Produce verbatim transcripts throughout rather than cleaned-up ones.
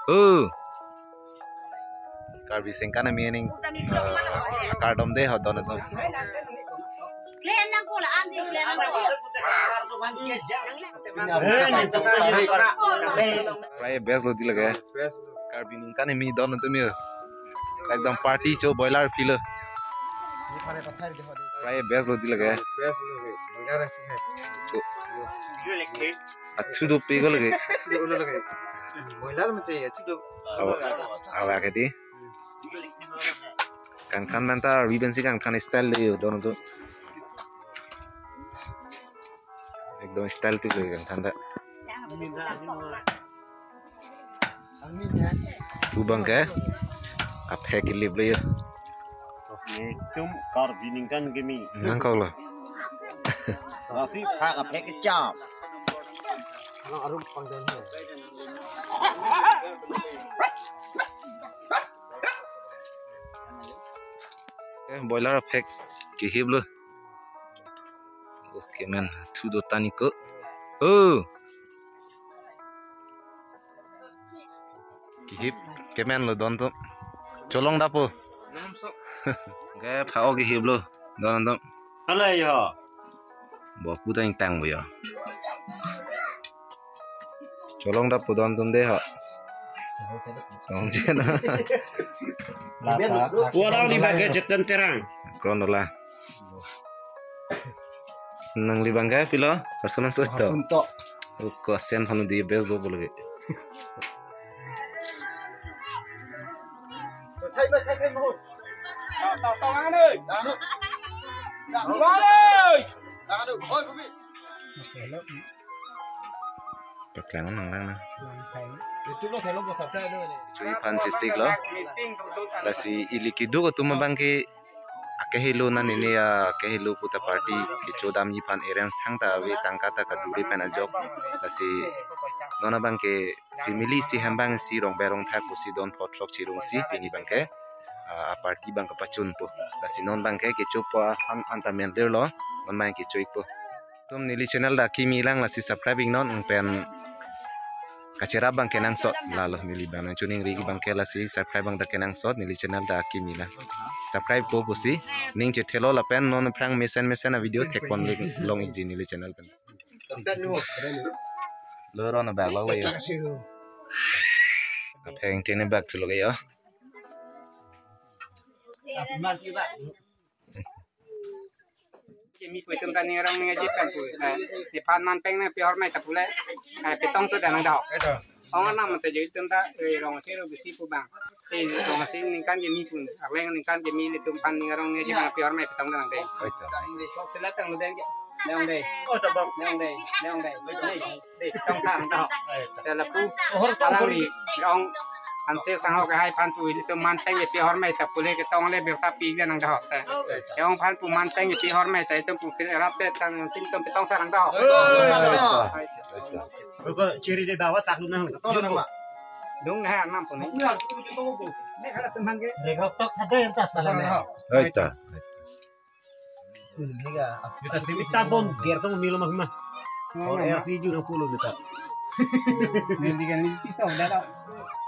Oh. Karbi Sengkan Army aning, eh, akardom de ho don atum. Prai best lo di lake. Karbi Sengkan Army don atum yo. Ekdom party cho boiler feel lo. Prai best lo di lake. Best lo ke. Boiler si hai. Cho. Athu do pe ko lake. Athu do lake. Boiler mate athu do. Awa, awa ke di. Kangthan manta ribbon si kangthan style le yo don atum. Ekdom style pi le kangthan ta. Pu abang ke aphek kelip le yo. Netum Karbi Sengkan Army. Nangkok lo. Lasi phak aphek kechap. Eh, boiler aphek kehip lo. Okay, man. Thu do tani ko. Oh. Kehip, kemen lo don atum. Cholong dapo. Ke phao kehip lo don atum. Halo yo. Bo pu tang tang bo yo. Cholong dapo don atum de ha. Cholong chen. Wara ni bage jetan terang. Kron dola. Nangli abang ke pilo, personal so to. Suntok. Ko sen phanu di best do boleh. Paklang nang lang na. YouTube lo channel bo subscribe lo ni. Chui phan chisik lo. Lasi ili keduk atum abang ke akehelo na nini akehelo puta party kecho damji aphan arrange thangta ave tangka ta kaduri pen ajok. Lasi non abang ke family isi hem abang si rong berong thak pusi don photrok chirung si pini abang ke, ah, a party abang kepachun po. Lasi non abang ke kecho po aphan anta mendir lo, non abang kecho ik po. Atum neli channel ta kimi lang lasi subscribe ik non pen kacherap abang kenangsot lalo neli abang nangchiningri abang ke lasi subscribe abang ta kenangsot neli channel ta kimi lang. Subscribe ko pusi ning chethelo lapen non aphrang mesen mesen a video thekpon long ikji neli channel pen. Lo ron abak lo yo. Apheng tini bak thu lo yo. Kimi pu itum ta ning arong ning aje pen pu. Eh, nephan man peng nangpi ahormu ta pule. Eh, petong tu danang dahok. Ong anam te jo itum ta, eh, rong asi ro besi pu abang. Eh, rong asi ningkan kimi pu. Arleng ningkan kimi itum aphan ning arong ning aje pen pi ahormu petong danang de. Oi to. Sila tang lu den ke. Neong de. Oh, tabang. Neong de. Neong de. Dei, dei, tong tha nang dahok. Te lapu. Ohor alang tong ri, ong, anse sang ho ke hai aphan pu, itum man peng ke pi ahormu ta pule ketong le birta pi ke nang dahok. Te ong aphan pu man peng ke pi ahormu ta itum pu pin rap te tang tim tum petong sa nang dahok. Oi, oi, oi. Ko chiri de bawa tak lu nang. Jumbo. Dung na anam pu ni. Ne khala tum aphan ke. Regok tok thade enta sala ne. Oi ta. Kita sini tabon, dia tuh milo mah mah. Or R C ju na pulo kita. Neli kan neli pisau dah.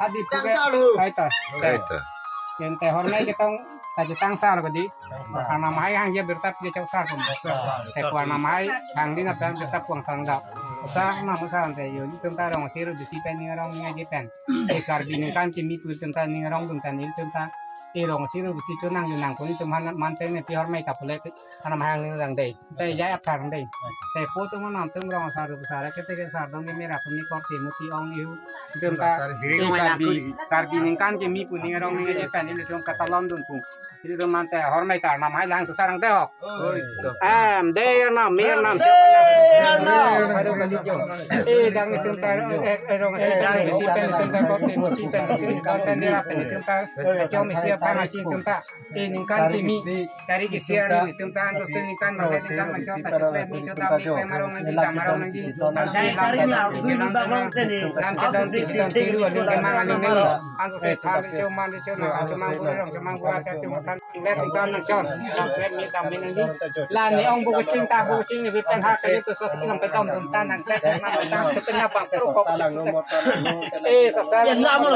Hadi tang puke. Salu. Kaita. Kaita. Ente ahormu ketong tajo tangsar ko di. Tangsar. Anam hai hang dia birta pi choksar pun. Tangsar. Te ko anam hai hang di na pen birta puang tang dahok. Sa na mo sa ante yo itum ta rong asi ro besi pen ning arong ning aje pen. E Karbi ningkan kimi pu itum ta ning arong itum ta ning itum ta. E rong asi ro besi chonang nang ko itum aphan man peng ne pi ahormu ta pule. Anam hai hang ning dang de. Te jai aphar de. Te po tum anam tum rong asar ru asar ke te ke sar dong ke mera kumi kor te muti ong ihu. Itum ta Karbi, Karbi ningkan kimi pu ning arong ning aje pen itum katalon dun pu. Itum man te ahormu ta anam hai lang susar nang dahok. Oi. Am de anam, mi anam. Eh, dang itum ta, eh, eh, rong asi dang besi pen itum ta kor te muti pen asi kor pen mera pen itum ta. Kachom isi aphan asi itum ta. Eh, ningkan kimi. Kari kisi ari itum ta anto se ningkan mate ningkan macho ta chokle mi cho ta mi pe marong nangji ta marong nangji. Nang jai kari ni arju ni bang long te ni. Nang kedon Kita tiru aning kemang aning nelo. Anso se than richo man richo nang kemang bura rong kemang bura ta chung than let ikan nang chon. Let mi tam mi nang di. La ni ong bu kaching ta bu kaching ni bi pen ha kali tu sos ilang petom tum tan nang tek nang tan ketenga bang pro kok. Eh, sasa lang no,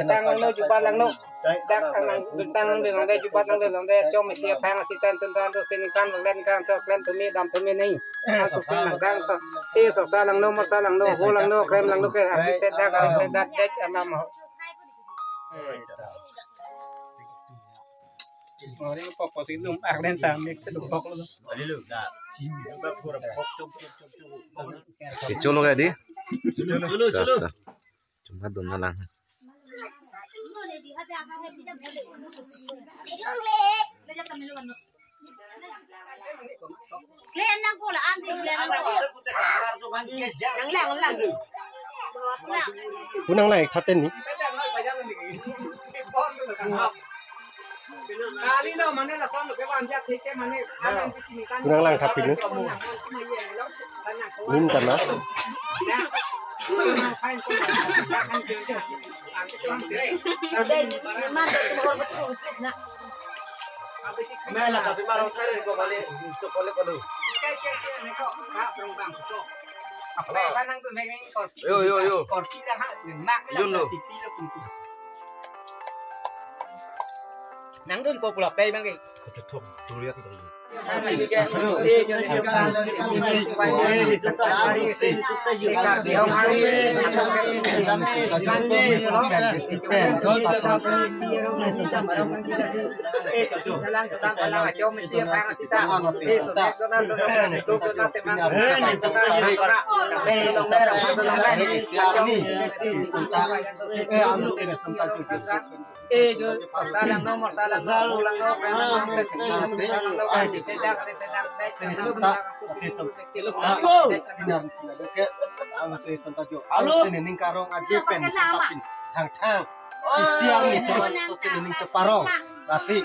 tang lang no, jubat lang no. Dak ang tang lang de lang de, jubat lang de lang de, chom isi aphang isi tan tun tan tu sini kan lang den kan tu klan tu mi dam tu mi ni. Ang tu sini lang kan tu. Eh, sasa lang no, marsa lang no, ho lang no, krem lang no ke, habis sedak, habis sedak, dek anam ho. Ori pok pok sing dum, ak den ta, mik tu pok lo. Kecholo ka di? Cholo, cholo. Accha, accha. Cuma dun na lang. Kunang lang thaten ni. Kunang lang thaten ni. Min kana. Mela tapi baru tadi kok balik, so boleh kalau. Yo, yo, yo. Yun lo. Nang dun ko pula pei bang ke. Tutup, tutup ya kita. Eh, jo, salang nomor, salang nomor, salang nomor, salang nomor, salang nomor, salang nomor, salang nomor, salang nomor. Alo. Alo. Sini ning karong aje pen. Thang thang. Isiar ni to, to sini ning to parong. Lasi.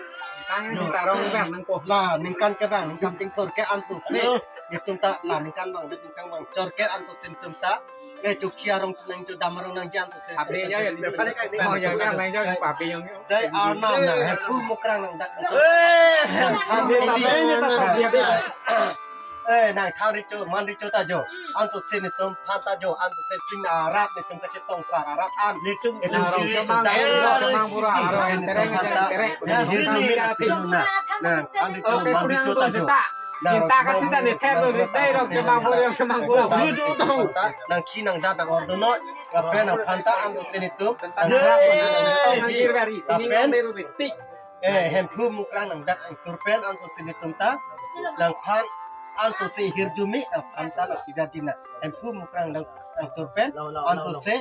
Kang ni karong kan nang ko. La, ningkan ke bang, ningkan tingkor ke anso se. Itum ta, la, ningkan bang, ningkan bang. Chor ke anso se itum ta. Ke chukhi arong nang chu dam arong nang jan to se. Ape ya ya. Oh ya ya nang ya ape yang. Dai arnam nang hemphu mukrang nang dak. Eh, eh, nang thang richo, man richo ta jo. Anso se netum phan ta jo, anso se pin arat netum kachetong sar arat an. Netum netum arong chini chemang, dai arong chemang bura, arong tereng, tereng. Nang, nang, nang, nang, Oke, man kunang richo ta jo. Nang, kita kasih tadi terus, terus, chemang bura, chemang bura. Nang khi nang dat nang ordo noi. Kape nang phan ta anso se netum. Nang rap, nang rap, nang rap, sini nang beru betik. Eh, hemphu mukrang nang dat nang tur pen anso se netum ta. Nang phan anso se hirjume nang phan ta nang pida dina. Hemphu mukrang nang, nang tur pen anso se.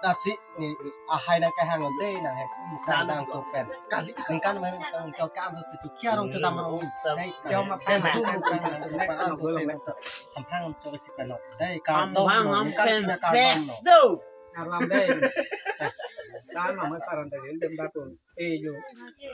Lasi ni ahai nang kahang le nang hemphu mukrang nang tur pen. Ningkan mari nang tur ke anso se chukhi arong chu dam arong. Hemphu mukrang nang tur pen anso se nang tur. Hamphang chok si pen no. Dai, kardom no, ham ningkan pen kardom ses no. Arlam dai. Sar nama saran tadi dem dapur. Eh, jo.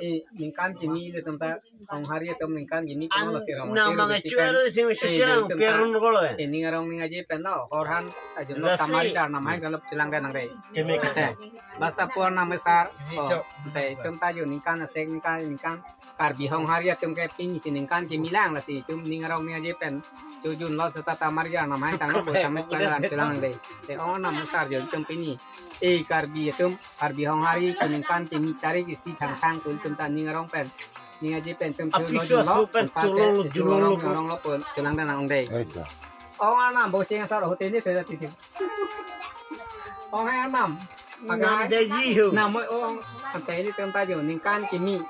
Eh, ningkan kimi le tum ta, Honghari atum ningkan kimi kono lasi rong. Nama ngachu aro sing sing perun kolo. Eh, ning arong ning aje pen lo, horhan, ajo lo tamari dar namai kalau chelang dan nang dai. Kimi kata. Basa puan nama sar. Oh, dai, tum ta jo ningkan asek ningkan, ningkan. Karbi Honghari atum ke pini si ningkan kimi lang lasi tum ning arong ning aje pen. Chojun lo seta tamari dar namai tanglo bo tamai tanglo chelang dai. Te ong nama sar jo tum pini. Eh, Karbi atum, Karbi Honghari, kuningkan kimi tarik isi thang thang kun tum ta ning arong pen. Ning aje pen tum chu lo ju lo, pen empat chu lo, eh, ju lo, ju lo, lo, arong lo pun, chelang dan nang dai. Oi, ta. Ong anam bo cheng sar hote ni te titi. Ong hai anam. Nam dai ji hu. Nam oi ong, ante ni tum ta jo, ningkan kimi.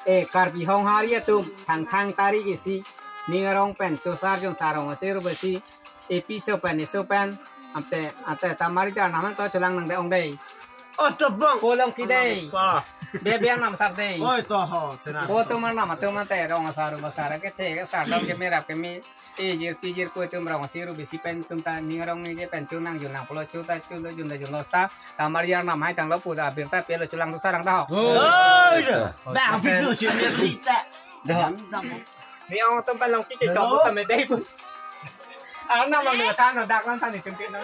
Eh, Karbi Honghari atum, thang thang tarik isi, ning arong pen, chosar jon sarong asir besi, episo pen, eso pen, ante, ante, tamari dar namai to chelang nang dai ong dai. Oh, to bang. Kolong ki dai. Salah. Be be nam sar dai. Oi, to ho, sena. Ko to man nam to man te rong sar ma sar ke te sar dam ke merap ke mi. E jir pi jir ko tum rong siru besi pen tum ta ning arong ni je pen chunang junang pulo chu ta chu lo jun da jun lo sta. Tamari dar namai tanglo pu da bir ta pelo chelang tu sarang ta ho. Oi. Bang pisu chu mi ta. Dah. Ni ong tum pen long ki ke chok ta me dai pu. Arnam long ni ta no dak lang ta ni tum ke no.